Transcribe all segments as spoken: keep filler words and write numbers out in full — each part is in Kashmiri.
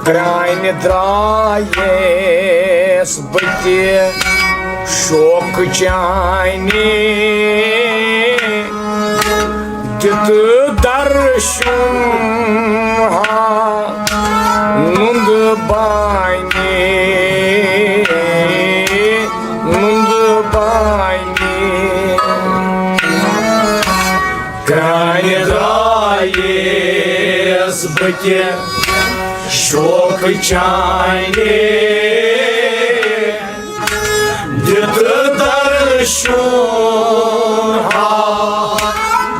پرٛانہِ درٛایس بہٕ تہِ شوقہٕ چانہِ، دِتہٕ درشُن ہا نُندٕ بانہِ، نُندٕ بانہِ۔ پرٛانہِ درٛایس بہٕ تہِ شوقہٕ چانہِ، دِتہٕ درشُن ہا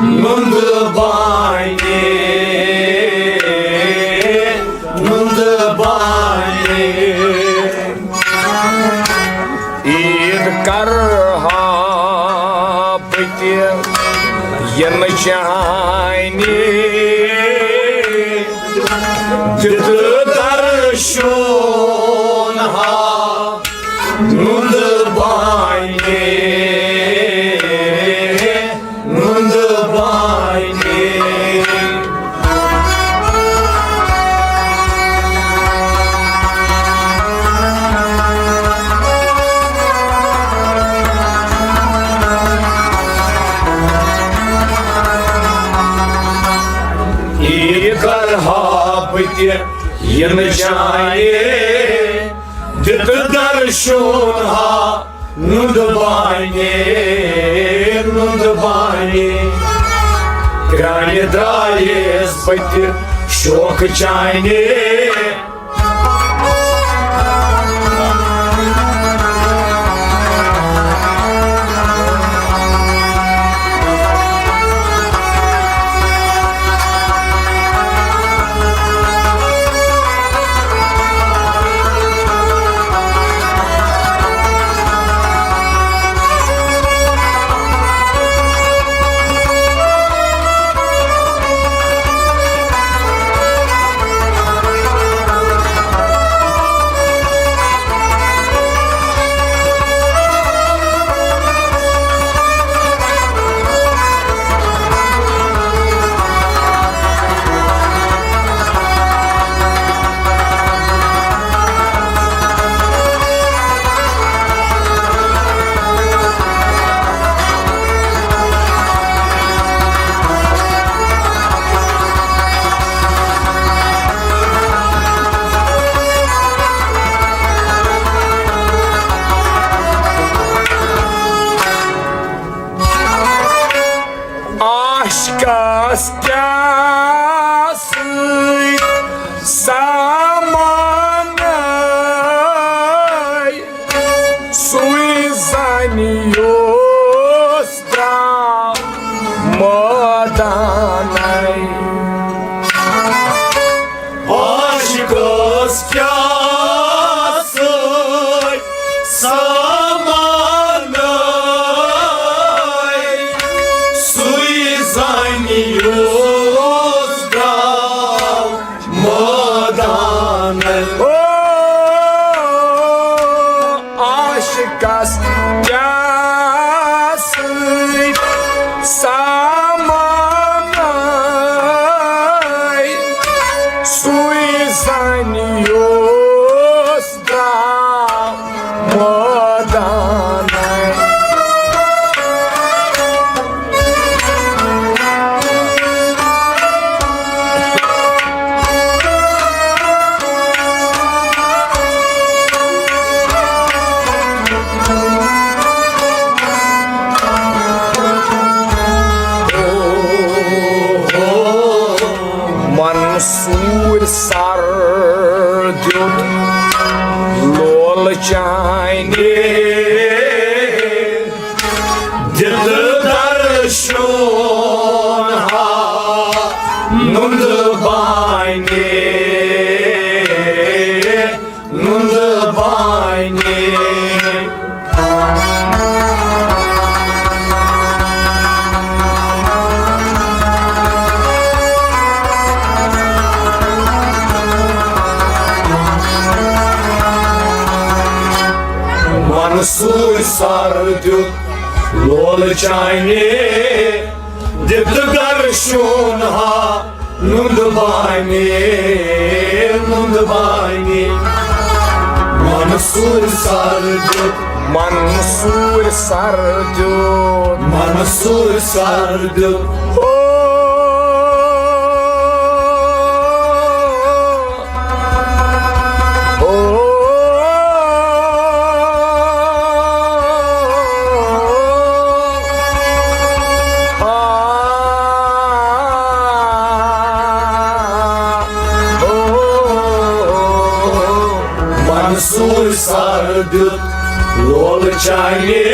نُندٕ بانہِ، نُندٕ بانہِ۔ عیٖد کرٕ ہا بہٕ تہِ یِنہٕ چانہِ، دِتہٕ درشُن ہا نُندٕ بانہِ، نُندٕ بانہِ۔ عیٖد کرٕ ہا بہٕ تہِ یِنہٕ چانہِ، دِتہٕ درشُن ہا نُندٕ بانہِ، نُندٕ بانہِ۔ پرٛانہِ درٛایس بہٕ تہِ شوقہٕ چانہِ۔ عاشقس کیٛاہ سۭتۍ سامانَے، سُے زَن یوس درٛاو مٲدانَے۔ عاشقس کیٛاہ سۭتۍ سامانَے، سُے زَن یوس درٛاو مٲدانَے۔ او عاشقس کیٛاہ سۭتۍ سامانَے، سُے زَن یوس درٛاو مٲدانَے۔ منصوٗر سر دیُت لولہٕ چانہِ، دِتہٕ درشُن ہا نُندٕ بانہِ، نُندٕ بانہِ۔ منصوٗر سر دیُت لولہٕ چانہِ، دِتہٕ درشُن ہا نُندٕ بانی، نُندٕ بانی۔ منصور سر دیُت، منصور سر دیُت، منصور سر دیُت۔ او، او، آ، او، منصور سر دیُت لولہٕ چانہِ،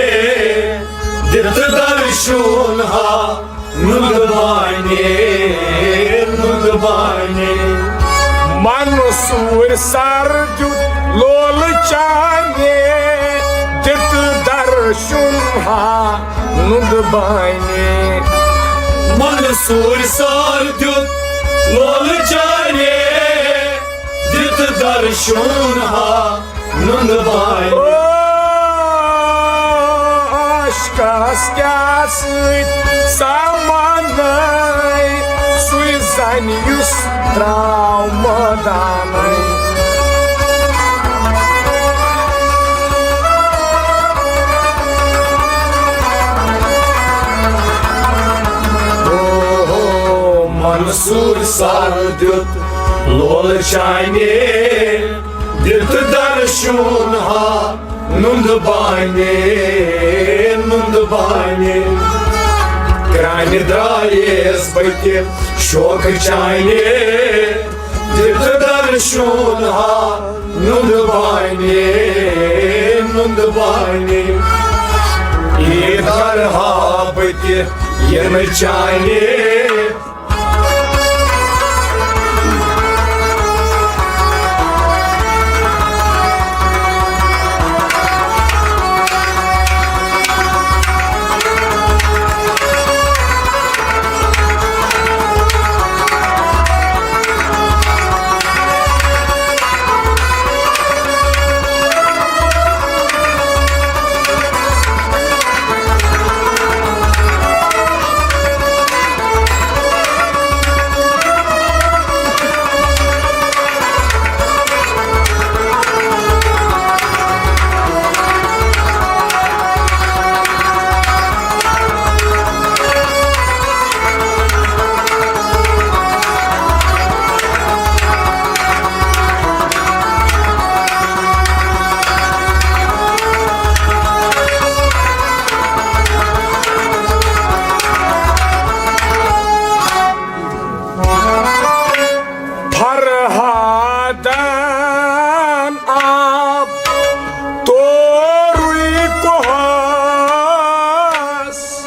دِتہٕ درشُن ہا۔ نُندٕ بانی، نُندٕ بانی۔ منصور سر دیُت لولہٕ چانہِ، دِتہٕ درشُن ہا نُندٕ بانی۔ منصور سر دیُت لولہٕ چانہِ، دِتہٕ درشُن ہا نُندٕ بانی۔ او، عاشقس کیٛاہ سۭتۍ سامانَے، سُے زَنہِ یُس ترٛاو مٲدانَے۔ او، منصور سر دیُت لولہٕ چانہِ، دِتہٕ درشُن ہا نُندٕ بانی، نُندٕ بانی۔ کرٛانہِ درٛایس بہٕ تہِ شوقہٕ چانہِ، دِتہٕ درشُن ہا نُندٕ بانی، نُندٕ بانی۔ عیٖد کرٕ ہا بہٕ تہِ یِنہٕ چانہِ، فرہادن آب تورُے کوہس،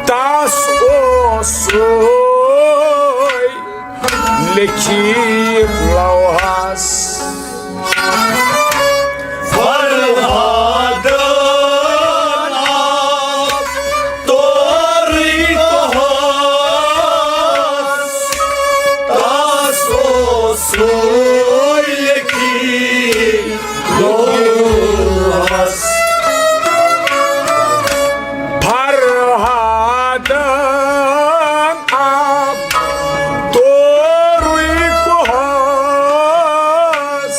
تس اوس سُے لیکھِتھ لوحس۔ فرہادن آو تورٕے کوہس، تس اوس سُے لیکھِتھ لوحس۔ فرہادن آو تورٕے کوہس،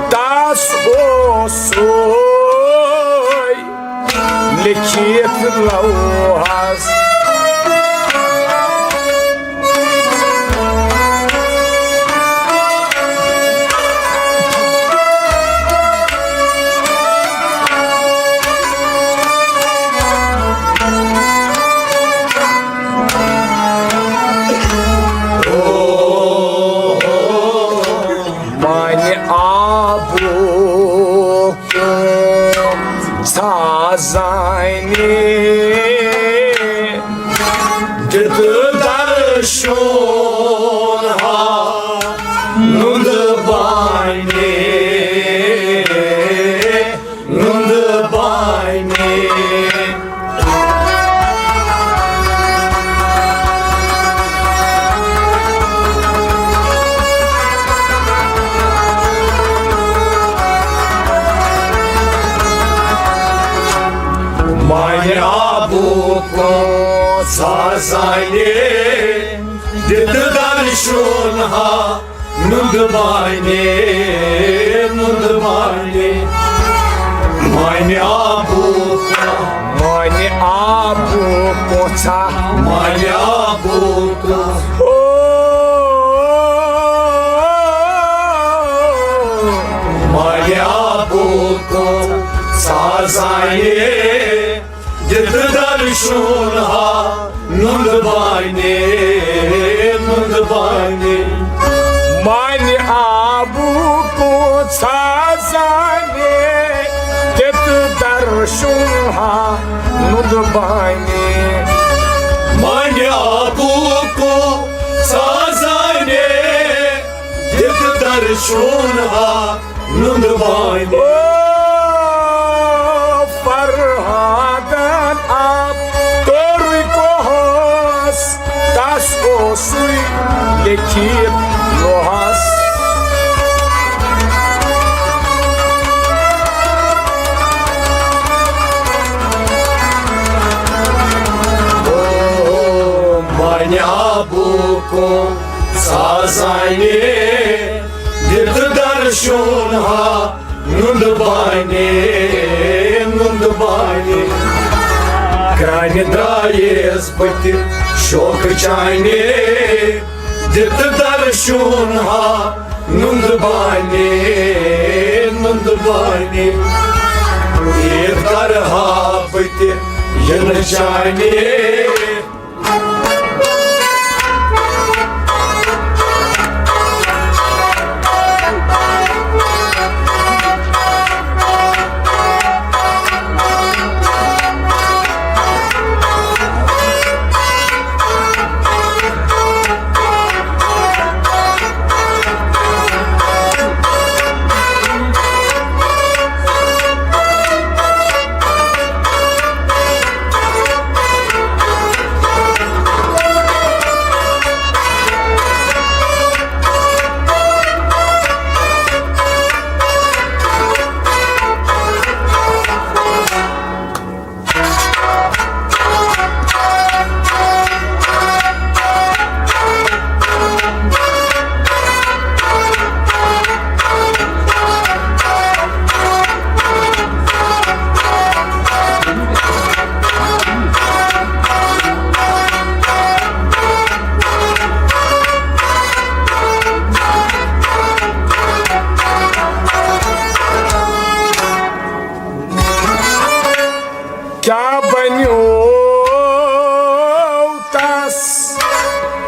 تس اوس سُے لیکھِتھ لوحس۔ مانہِ آبُک سازانہِ دِتہٕ درشُن ہا نُندٕ بانہِ، نُندٕ بانہِ۔ مانہِ آبُک سازانہِ دِتہٕ درشُن ہا نُندٕ بانہِ، نُندٕ بانہِ۔ مانہِ آبُک، مانہِ آبُک کوژھا، مانہِ آبُک۔ او، مانہِ آبُک سازانہِ۔ دِتہٕ درشُن ہا نُندٕ بانہِ، نُندٕ بانہِ۔ مانہِ آبُک سازانہِ، دِتہٕ درشُن ہا نُندٕ بانہِ۔ مانہِ آبُک سازانہِ، دِتہٕ درشُن ہا نُندٕ بانہِ۔ او فرہادن آب تورُے کوہس، تس اوسُے لیکھِتھ لوہس۔ او مانہِ آبُک سازانہِ، دِتہٕ درشُن ہا نُندٕ بانہِ، نُندٕ بانہِ۔ گرانہِ درٛایس بہٕ تہِ شوقہٕ چانہِ، دِتہٕ درشُن ہا نُندٕ بانہِ، نُندٕ بانہِ۔ عید کرٕ ہا بہٕ تہِ یِنہٕ چانہِ۔ کیٛاہ بنیو تس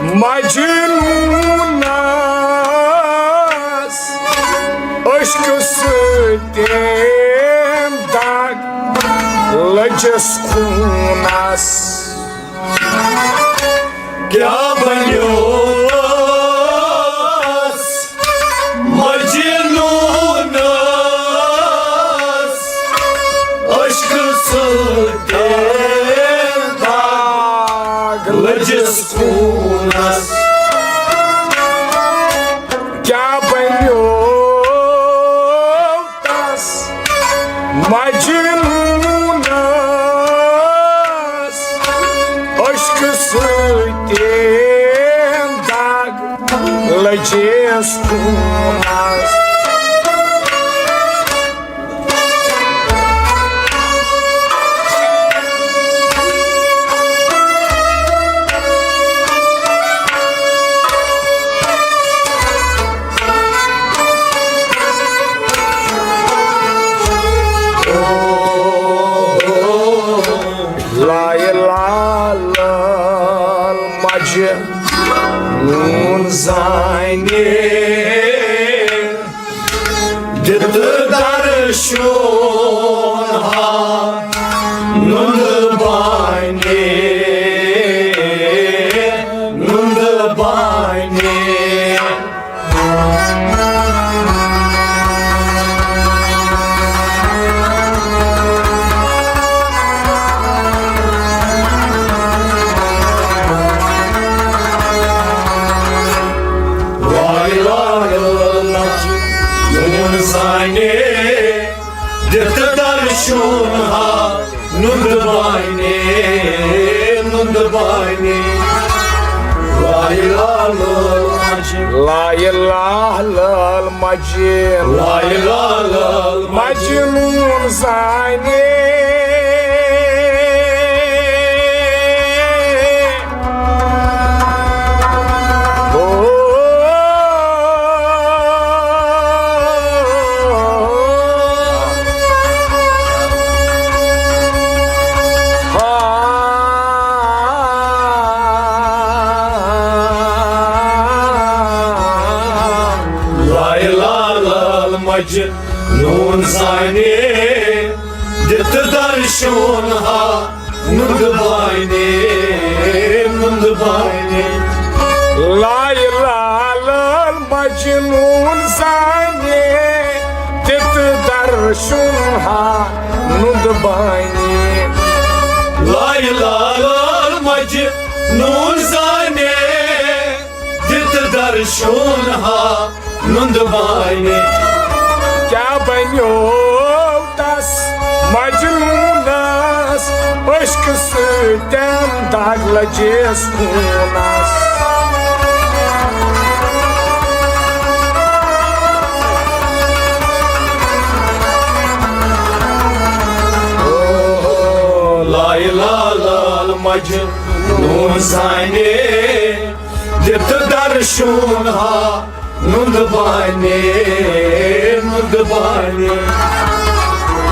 مجنونس عشقہٕ سۭتۍ؟ تٔمۍ دگ لٔجِس خوٗنس۔ کیٛاہ بنیوس مجنونس عشقہٕ سۭتۍ داغ لٔجِس خوٗنس؟ کیٛاہ بنیو تس مجنونس عشقہٕ سۭتۍ داغ لٔجِس خوٗنس؟ لایہِ لال مجنون زانہِ دِتہٕ درشُن ہا نُندٕ بانہِ، نُندٕ بانہِ۔ وای لال مجنون زانہِ دِتہٕ درشُن ہا نُندٕ بانہِ، نُندٕ بانہِ۔ وای لال لایلہ لال مجنون زانے۔ لایلہ لال مجنون زانے، دِتہٕ درشون ہا نُنٛدٕ بانے، نُنٛدٕ بانے۔ لایلہ لال مجنون زانے، دِتہٕ درشون ہا نُنٛدٕ بانے۔ لایلہ لال مجنون زانے، دِتہٕ درشون ہا نُنٛدٕ بانے۔ کیٛاہ بنیو تس مجنونس، عشقہٕ سۭتۍ داغ لجیس خوٗنس۔ او، لایلہ لال مجنون زانے، دِتہٕ درشون ہا نُنٛدٕ بانے، نُنٛدٕ بانے۔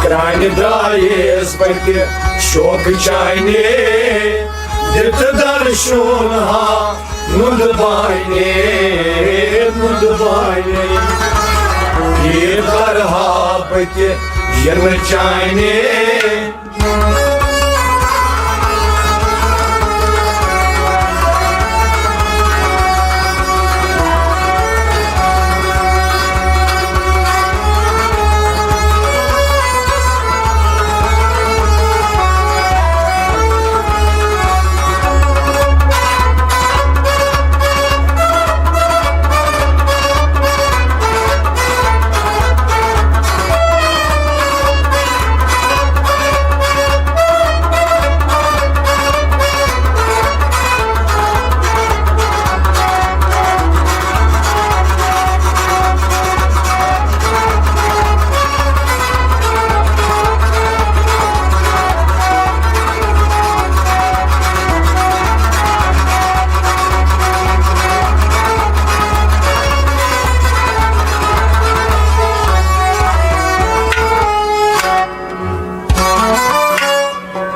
کرٛانہِ درٛایس بہٕ تہِ شوقہٕ چانے، دِتہٕ درشون ہا نُنٛدٕ بانے، نُنٛدٕ بانے۔ یہِ کرٕ ہا بہٕ تہِ یِنہٕ چانے۔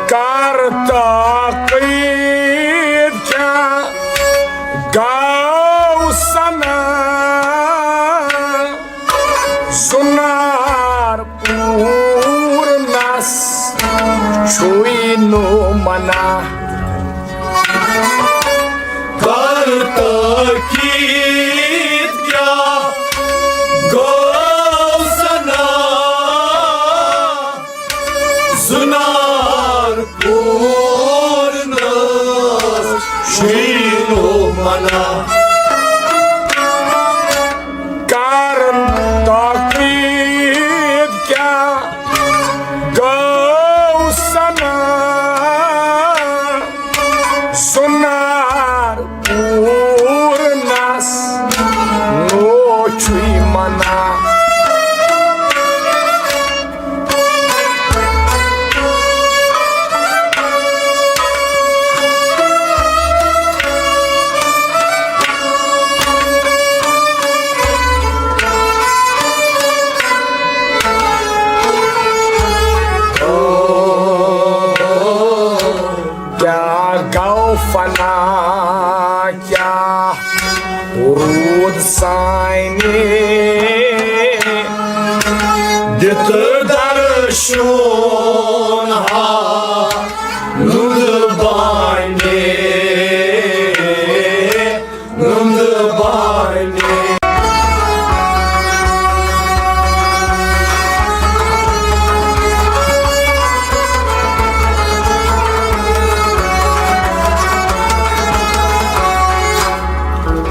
کر تاکید کیا گو سنا، زنار پورنس چھوئی نو منا۔ کر تاکید کیا گو سنا، زنار پورنس چھوئی نو منا۔ کر تاکید کیا گو سنا، زنار پورنس نو چھوئی منا۔ کیا گو فنا، کیا رود سانے، دِتہٕ درشون ہا نُنٛدٕ بانے، نُنٛدٕ بانے۔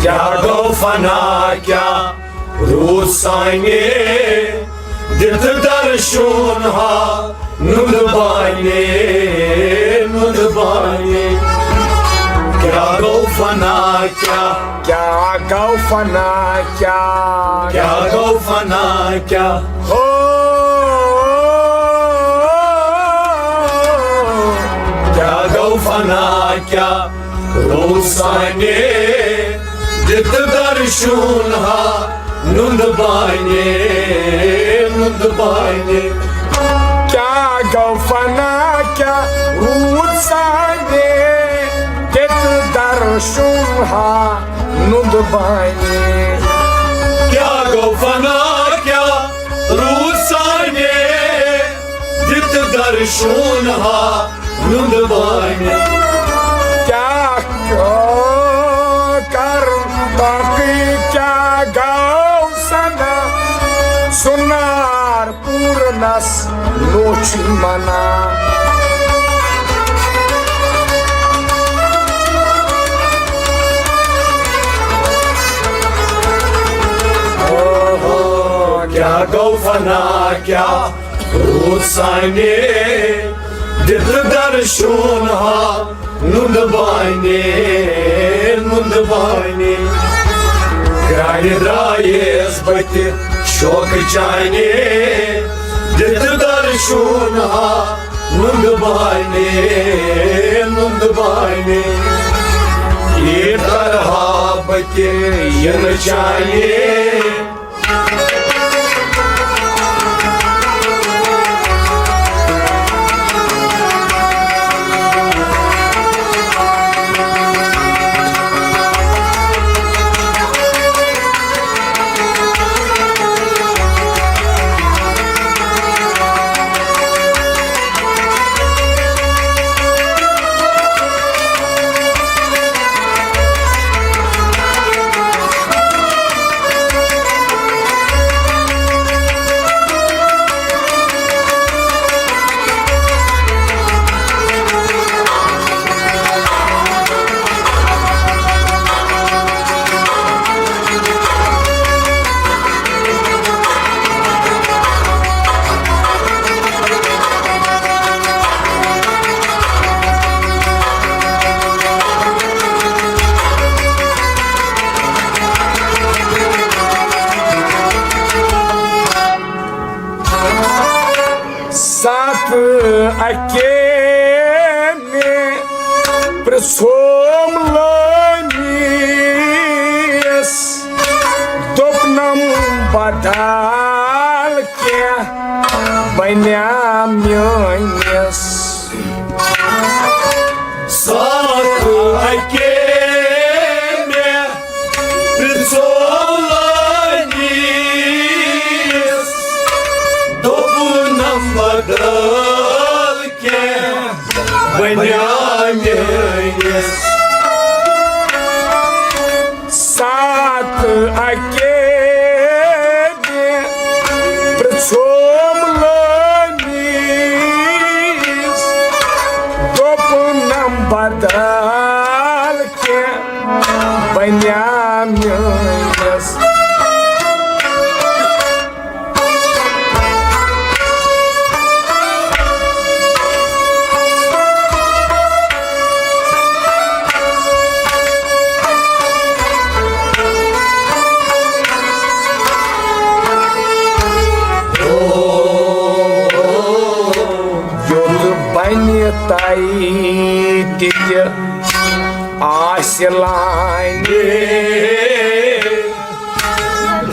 کیا گو فنا، کیا رود سانے، دِتہٕ درشون ہا نُنٛدٕ بانے، نُنٛدٕ بانے۔ کیا کیٛاہ گوٚو فنا کیٛاہ؟ کیٛاہ گوٚو فنا کیٛاہ؟ کیٛاہ گوٚو فنا کیٛاہ؟ ہو، کیٛاہ گوٚو فنا کیٛاہ؟ روٗد سانہِ دِتہٕ درشُن ہا نُنٛدٕ بانہِ، نُنٛدٕ بانہِ۔ کیٛاہ گوٚو فنا کیٛاہ روٗد سانہِ دِتہٕ درشُن ہا نُنٛدٕ بانہِ؟ کیٛاہ گوٚو فنا کیٛاہ روٗد سانہِ دِتہٕ درشُن ہا نُنٛدٕ بانہِ؟ کیٛاہ کَرٕ تحقیٖق کیٛاہ گوٚو سنا سُنار پوٗرنس نوچی منا؟ اوہو، کیٛاہ گوٚو فنا کیٛاہ روٗد سانہِ دِتہٕ درشُن ہا نُنٛدٕ بانہِ، نُنٛدٕ بانہِ۔ گرٛانہِ درٛایس بہٕ تہِ شوقہٕ چانہِ دِتہٕ درشُن ہا نُنٛدٕ بانہِ، نُنٛدٕ بانہِ۔ یہِ طرح بہٕ تہِ یِنہٕ چانہِ ساتہٕ اَکے مےٚ پرٛژھوم لٲنِس، دوٚپنم بدل کینٛہہ بنیا میٲنِس۔ ساتہٕ اَکے مےٚ پرٛژھوم لٲنِس، دوٚپنم بدل کینٛہہ بنیا میٲنِس۔ ساتہٕ اَکے مےٚ پرٛژھوم لٲنِس، دوٚپنم بدل کینٛہہ بنیا میٲنِس۔ یوٚت بنہِ تۄہہِ تہِ تہِ آسہِ لانہِ۔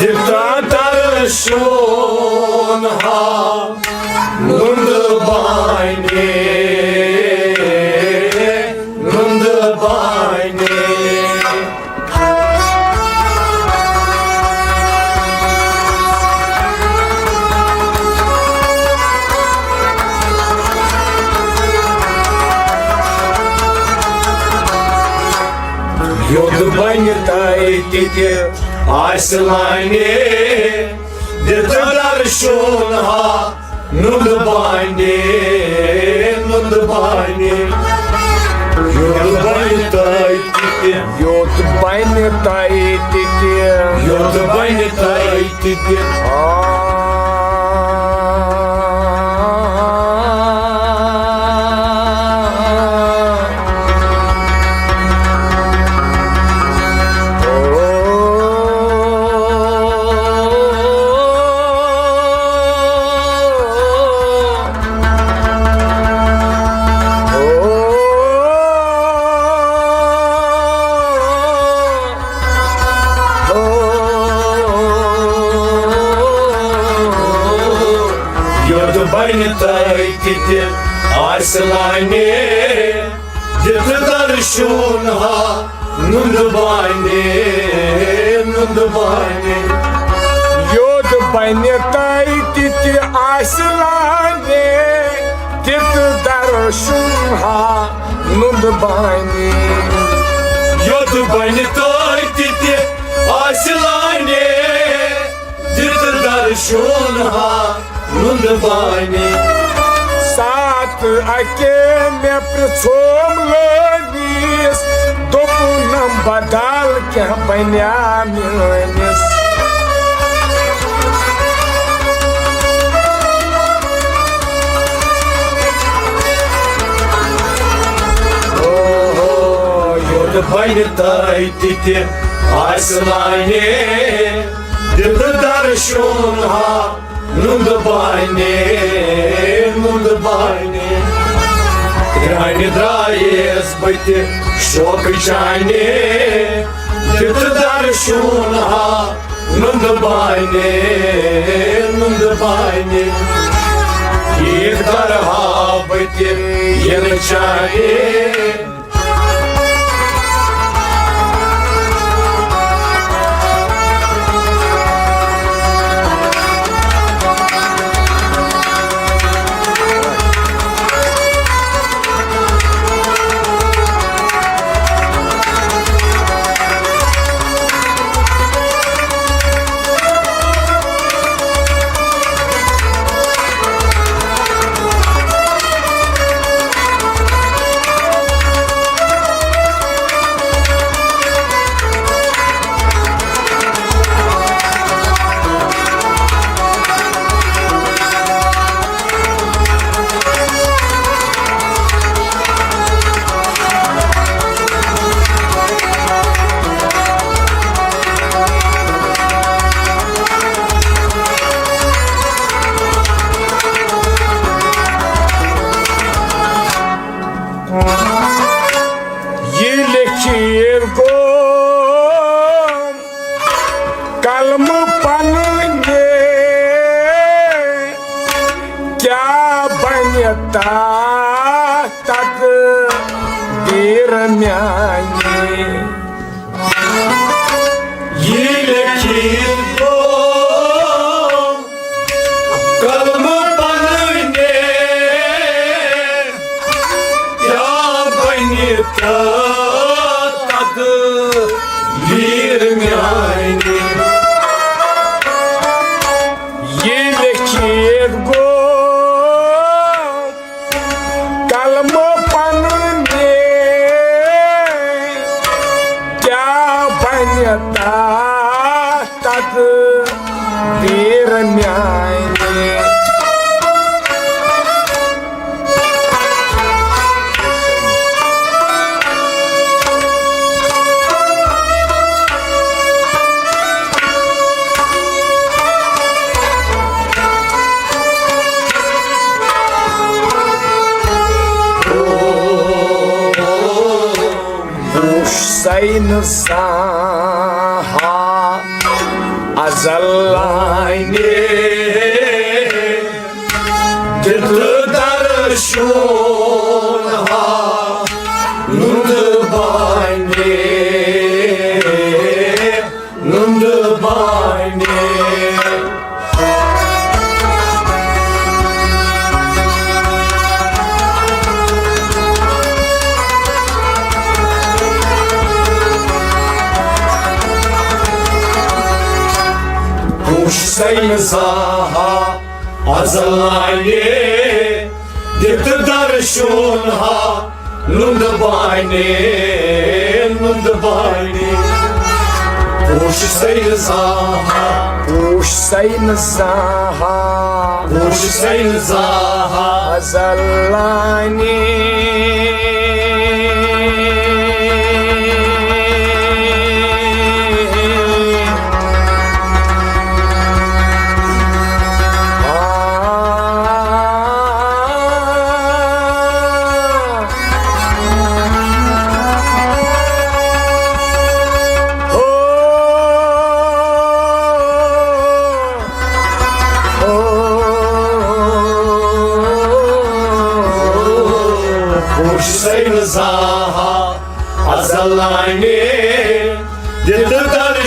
دِتہ درشُن ہا نُنٛدٕ بانہِ، نُنٛدٕ بانہِ۔ یوٚت بنہِ تۄہہِ تہِ تہِ آسہِ لانہِ، دِتہٕ درشُن ہا نُنٛدٕ بانہِ، نُنٛدٕ بانہِ۔ یوٚت بنہِ تۄہہِ تہِ تہِ۔ یوٚت بنہِ تۄہہِ تہِ تہِ۔ یوٚت بنہِ تۄہہِ تہِ تہِ۔ آ۔ بنہِ تۄہہِ تہِ تہِ آسہِ لانہِ، دِتھ درشُن ہا نُندٕ بانہِ، نُندٕ بانہِ۔ یوٚت بنہِ تۄہہِ تہِ تہِ آسہِ لانہِ، دِتھ درشُن ہا نُندٕ بانہِ۔ یوٚت بنہِ تۄہہِ تہِ تہِ آسہِ لانہِ، دِتھ درشُن ہا نُندٕ بانہِ۔ ساتہٕ اَکے مےٚ پرٛژھوم لٲنِس، دوٚپُنم بدل کینٛہہ بنیا میٲنِس۔ اوہو، یوٚت بنہِ تۄہہِ تہِ تہِ آسہِ لانہِ، دِتھ درشُن ہا نُندٕ بانہِ، نُندٕ بانہِ۔ گرٛانہِ درٛایس بہٕ تہِ شوقہٕ چانہِ، دِتھ درشُن ہا نُندٕ بانہِ، نُندٕ بانہِ۔ یہِ درہا بہٕ تہِ یِنہٕ چانہِ۔ یہِ لیکھِتھ گوٚو قلمہٕ پنٕنہِ، کیٛاہ بنہِ تتھ تقدیٖر میانہِ؟ یہِ لیکھِتھ گوٚو قلمہٕ پنٕنہِ، کیٛاہ بنہِ تتھ تقدیٖر میانہِ؟ یہِ لیکھِتھ گوٚو قلمہٕ پنٕنہِ، کیٛاہ بنہِ تتھ تقدیٖر میانہِ؟ بہٕ وُچھ سَے نہٕ زانٛہہ ازل لانہِ، دِتھ درشُن ہا نُندٕ بانہِ، نُندٕ بانہِ۔ بہٕ وُچھ سَے نہٕ زانٛہہ ازل لانہِ، دِتھ درشُن ہا نُندٕ بانہِ، نُندٕ بانہِ۔ بہٕ وُچھ سَے نہٕ زانٛہہ، بہٕ وُچھ سَے نہٕ زانٛہہ، بہٕ وُچھ سَے نہٕ زانٛہہ ازل لانہِ۔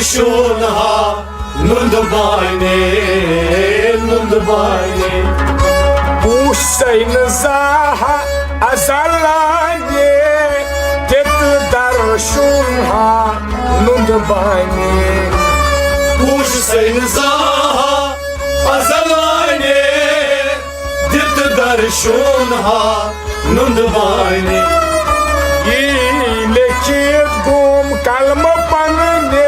شون ہا نُند بانے، نُند بانے۔ پوٗژھ سَے نہٕ زانٛہہ ازلانہِ، دِتہٕ درشُن ہا نُند بانے۔ پوٗژھ سَے نہٕ زانٛہہ ازلانہِ، دِتہٕ درشُن ہا نُند بانے۔ یی لیکھِتھ گوم قلمہٕ پننہِ،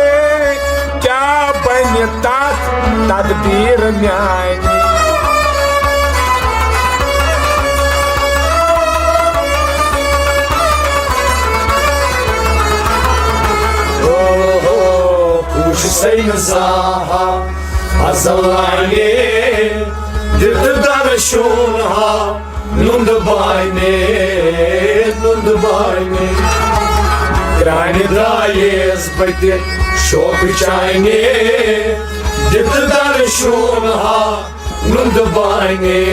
کیٛاہ بنہِ تتھ تدبیر میانہِ؟ او ہو، پوٗژھ سَے نہٕ زانٛہہ ازلانہِ، دِتہٕ درشُن ہا نُند بانے، نُند بانے۔ کرانہِ درٛایس بہٕ تہِ شوقہٕ چانہِ، دِتہٕ درشُن ہا نُند بانے،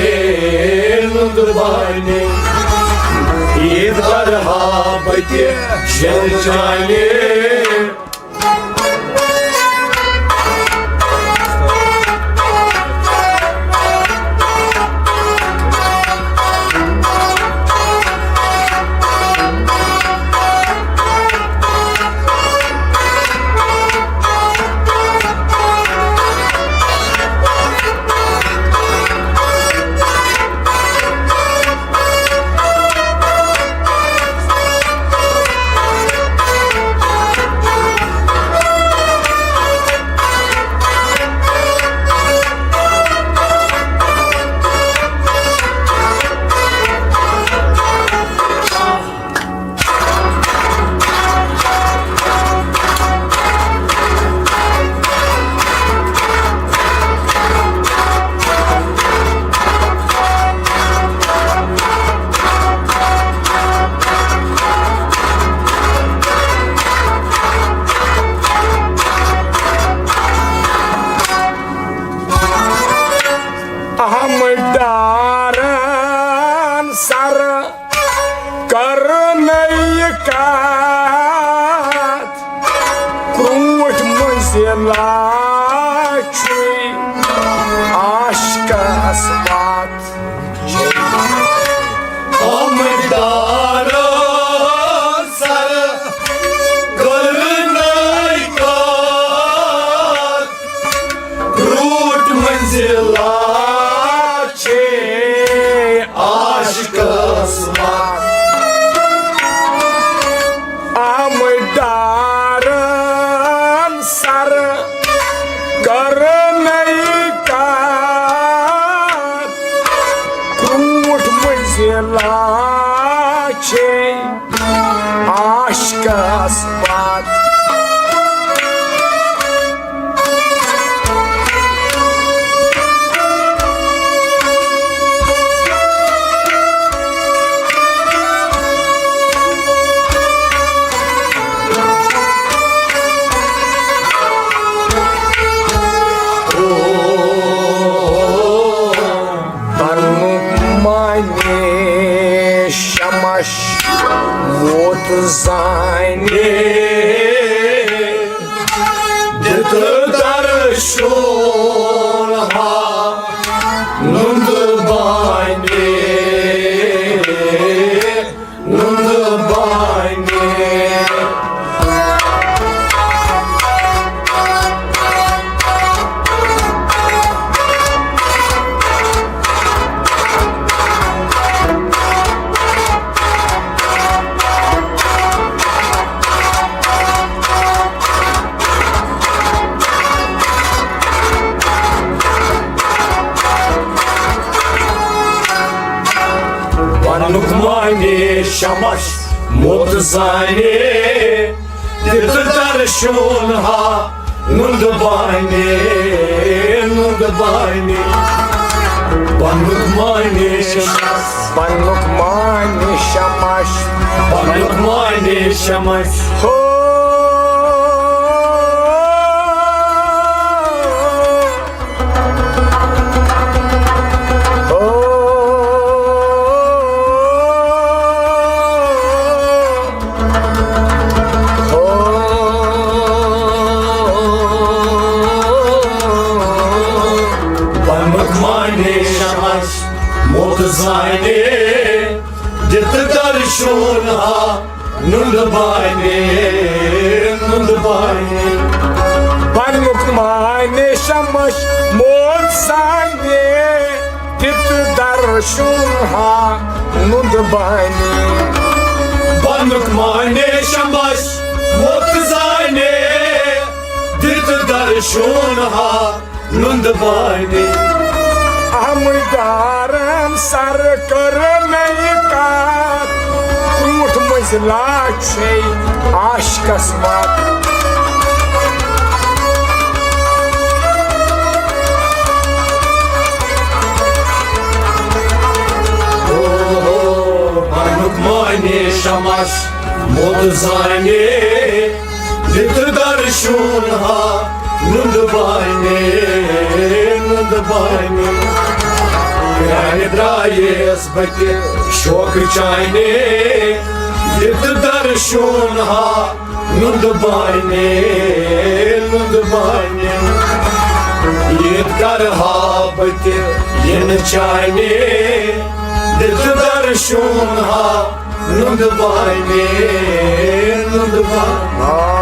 نُند بانے۔ عید کرٕ ہا بہٕ تہِ شوقہٕ چانہِ۔ احمد ڈارن سر کرنہٕ یہِ کتھ، کرٛوٗٹھ مٔنٛزِلا چھُے عاشقس وتھ۔ آمدار سر کرنہٕ یہِ کتھ، کرٛوٗٹھ مٔنٛزِلا چھے عاشقس وتھ۔ آمدار سر کرنہٕ یہِ کتھ، کرٛوٗٹھ مٔنٛزِلا چھے عاشقس وتھ۔ پنُک معنی شمش ووت زانہِ، دِتہٕ درشُن ہا نُند بانہِ، نُند بانہِ۔ پنُک معنی شمس موت زانہِ، دِتہٕ درشُن ہا نُند بانہِ، نُند بانہِ۔ پنُک معنی شمس، پنُک معنی شمس، پنُک معنی شمس۔ ہو۔ نُندٕ بانہِ، نُندٕ بانہِ۔ بنُک معنی شمش موت زانہِ، دِتہٕ درشُن ہا نُندٕ بانہِ۔ بنُک معنی شمش موت زانہِ، دِتہٕ درشُن ہا نُندٕ بانہِ۔ احمدارن سر کٔر مےٚ یہِ کتھ، ژوٗنٛٹھ مٔنٛزۍ لاچھے عاشقس مت۔ او ہو، بنُک معنی شمس موت زانہِ، دِتہٕ درشُن ہا نُندٕ بانہِ، نُندٕ بانہِ۔ پرٛانہِ درٛایس بہٕ تہِ شوقہٕ چانہِ، دِتہٕ درشُن ہا نُندٕ بانہِ، نُندٕ بانہِ۔ ییٚتہِ کرٕ ہا بہٕ تہِ یِنہٕ چانہِ، دِتہٕ درشُن ہا نُندٕ بانہِ، نُندٕ بانہِ۔